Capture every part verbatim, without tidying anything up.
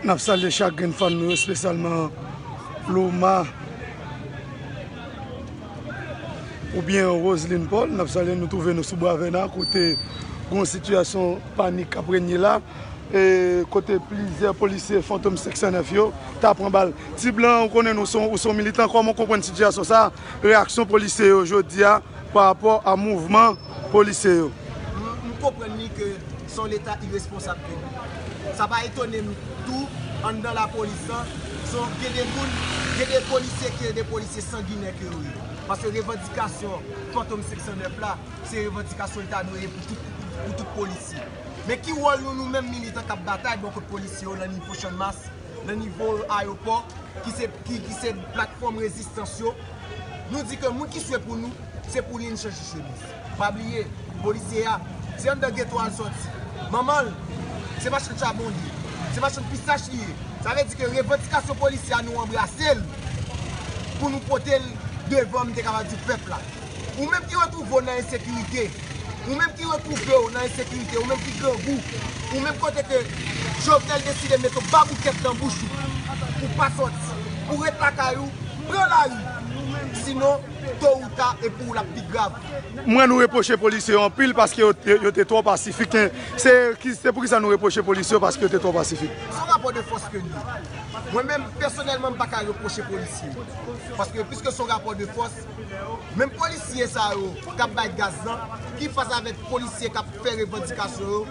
N ap salye chak grenn fan nou yo, espesyalman Loma oubyen Roseline Paul. N ap salye nou, twouve nou sou Bwa Vèna, kote gon sitiyasyon panik k ap renye la, e kote plizyè polisye Fantom senk san nèf yo ta pran bal. Ti Blan, ou konnen nou se yon, ou se yon militan, kòman w konprann sitiyasyon sa a, reyaksyon polisye yo jodi a pa rapò a mouvman polisye yo? M, m konprann li ke se yon leta iresponsab ke nou. Sa pa etone m tou, anndan lapolis lan, se yon, gen de moun, gen de polisye ki de polisye sanginè ke yo ye. Paske revandikasyon Fantom senk san nèf la, se revandikasyon l ta dwe ye pou tout, pou tout polisye. Men ki wòl nou, nou menm militan k ap batay bò kot polisye yo nan nivo Channmas, nan nivo ayewopò, ki se, ki, ki se platfòm rezistans yo? Nou di ke moun ki swe pou nou, se pou li n chanje chemiz. Pa bliye, polisye a, se anndan geto a l sòti. Manman l, se machann chabon li ye. Se machann pistach li ye. Sa vle di ke revandikasyon polisye a, nou anbrase l pou nou pote l devan, m te kapab di, pèp la. Ou menm ki retwouve w nan ensekirite, ou menm ki retwouve w nan ensekirite, ou menm ki grangou, ou menm kote ke Jovenel deside mete yon baboukèt nan bouch ou, pou w pa sòti, pou w ret lakay ou, pran lari. Sinon, to ou ta, e pou ou l ap pi grav. M wè nou repwoche polisye yo anpil paske yo te, yo te twò pasifik. Se ki, se poukisa nou repwoche polisye yo, paske yo te twò pasifik? Se yon rapò de fòs ke l ye. Mwen menm, pèsonèlman, m pa ka repwoche polisye yo. Paske, piske se yon rapò de fòs, menm polisye sa yo k ap bay gaz lan, ki fas avèk polisye k ap fè revandikasyon yo,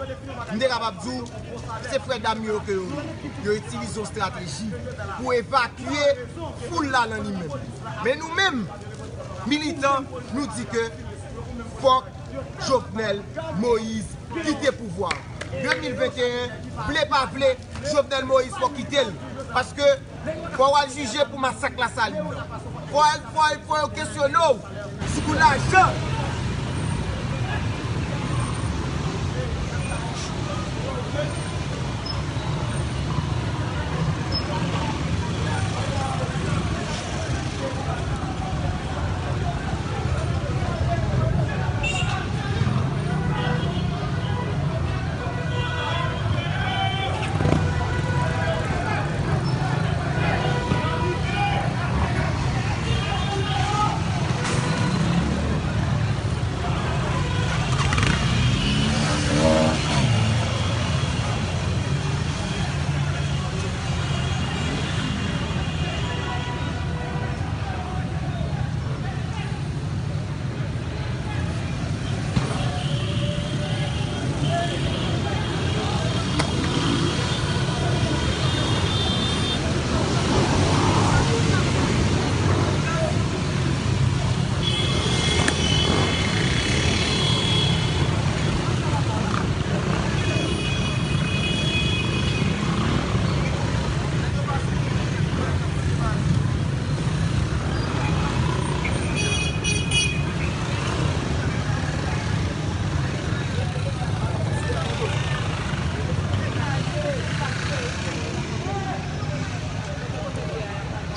m te kapab di w, se frè dam yo ke yo ye. Yo itilize yon estrateji pou evakye foul la nan li menm. Men nou menm, militan, nou di ke fòk Jovenel Moïse kite pouvwa a. De mil venteyen, vle pa vle, Jovenel Moïse fò kite l. Paske fò w al jije pou masak Lasalin nan. Fò, fò, fò yo kesyone w sou kou lajan.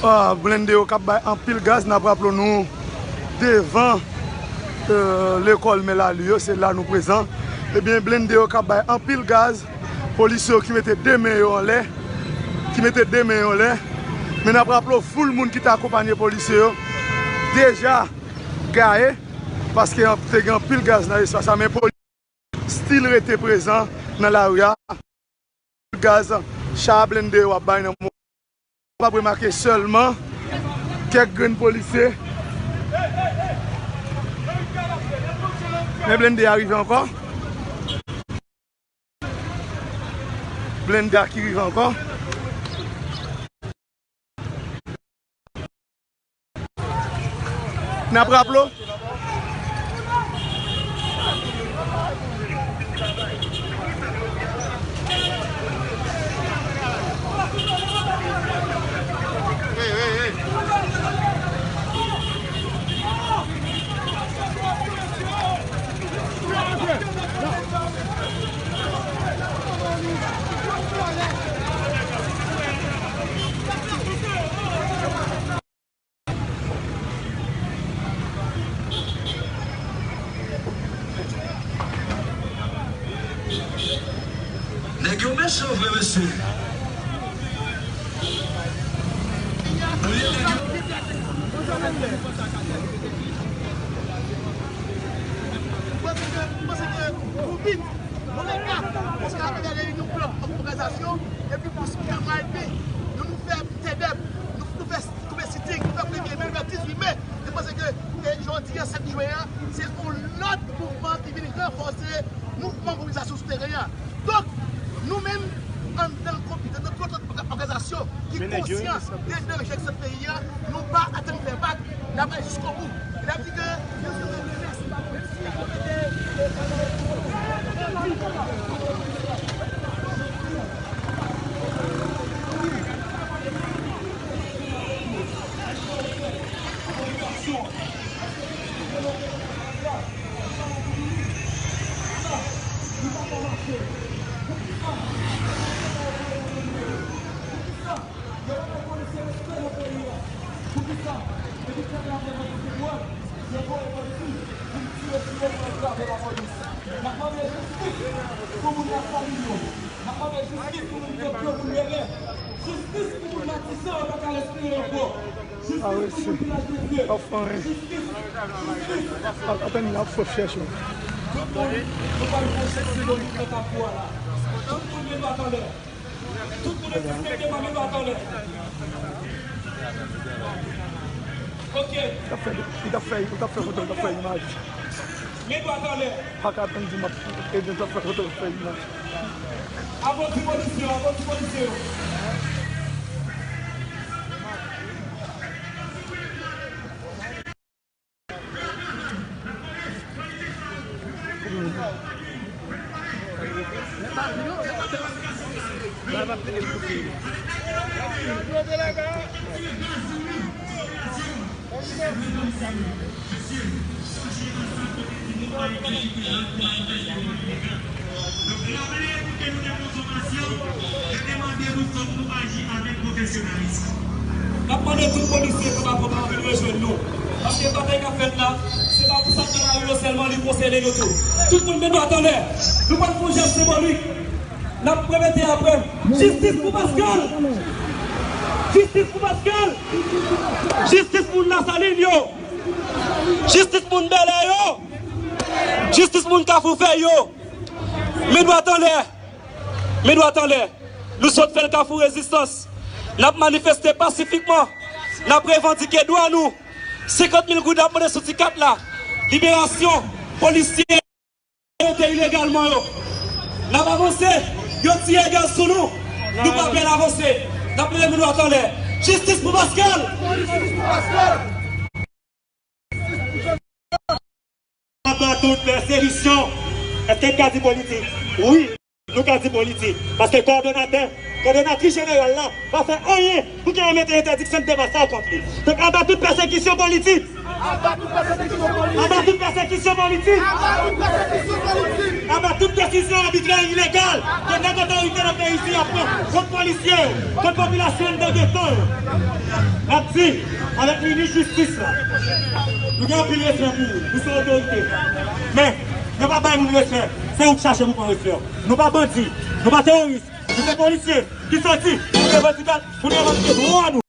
Ah, blende yo k ap bay anpil gaz, n ap raple nou devan, euh, lekòl Mè Lali yo, se la nou prezan. Ebyen, blende yo k ap bay anpil gaz, polisye yo ki mete de men yo anlè, ki mete de men yo anlè. Men n ap raple w, foul moun ki te akonpanye polisye yo deja gaye, paske an-, te gen anpil gaz nan espas la, men polisye still rete prezan nan lari a. gaz, cha blende yo ap bay nan moman. W ap remake sèlman kèk grenn polisye. Men blende a rive ankò. Blende a ki rive ankò. N ap raple w. Nèg yo mechan vre, mesye. Olye nèg yo. Mwen panse ke, mwen panse ke pou vit, mwen gen ka, paske apre de reyinyon plan òganizasyon, epi pou sipè mwen epi nou, nou fè tèdèp, nou, nou fè koupe siting, nou fè premye me, nou fè dizuit me. Mwen panse ke, e, jodi a, sèt jen an, se yon lòt mouvman ki vin ranfòse mouvman mobilizasyon sou teren an. Donk, nou menm, anndan komite, anndan tout lòt òganizasyon ki konsyan de danje k sot peyi a, nou pa atann fè vag, n ap al jiskobou. E n ap di ke N ap mande jistis pou moun Lasalin yo. N ap mande jistis pou moun Pyonpyon, moun Lèlè. Jistis pou moun Matisan, yo pa ka respire ankò. Jistis pou moun Vilaj de Dye. Jistis, jistis. Atann, n ap fè chèche. Tout moun, nou pral fè chèche senbolik nan Kafou a la. Tout moun, men dwat anlè. Tout moun respekte mwen, men dwat anlè. Ok. Li t ap fè, li t ap fè, li t ap fè foto, li t ap fè imaj. Men dwat anlè. Pa ka tann di m ap ede l t ap fè foto, l ap fè imaj. Aplodi polisye yo, aplodi polisye yo. Donk, raple pou ke nou gen konsomasyon, yo te mande nou fòk nou aji avèk pwofesyonalis. N ap mande tout polisye k ap ap vin rejwenn nou. Paske batay k ap fèt la, se pa pou sa k nan lari yo sèlman, li konsène nou tou. Tout moun, men dwat anlè. Nou pral fè yon jès senbolik. N ap repete apre m. Jistis pou Pascal! Jistis pou Pascal! Jistis pou moun Lasalin yo! Jistis pou moun Bèlè yo! Jistis pou moun Kafou Fèy yo! Men dwat anlè! Men dwat anlè! Nou sot fè l Kafou Rezistans. N ap manifeste pasifikman. N ap revandike dwa nou. Senkant mil goud n ap mande sou ti kat la. Liberasyon polisye arete ilegalman yo. N ap avanse. Yo tiye gaz sou nou. Nou pa pè n avanse. N ap leve men dwat anlè. Jistis pou Pascal! Aba tout pèsekisyon. Èske n ka di politik? Wi, nou ka di politik. Paske kowòdonatè, kowòdonatris jeneral la pa fè anyen pou ke yo mete entèdiksyon de masaj kont li. Donk, aba tout pèsekisyon politik. Aba tout pèsekisyon politik. Aba tout pèsekisyon politik. Aba tout pèsekisyon politik. Aba tout desizyon abitrè e ilegal ke nèg otorite nan peyi isi ap pran kont polisye yo, kont popilasyon anndan geto yo. N ap di, avèk minis jistis la, nou gen anpil respè pou ou, ou se otorite. Men, nou pa bay moun respè, se ou k chache pou pran respè. Nou pa bandi, nou pa teworis, nou se polisye ki soti pou n revandike, pou n revandike dwa nou.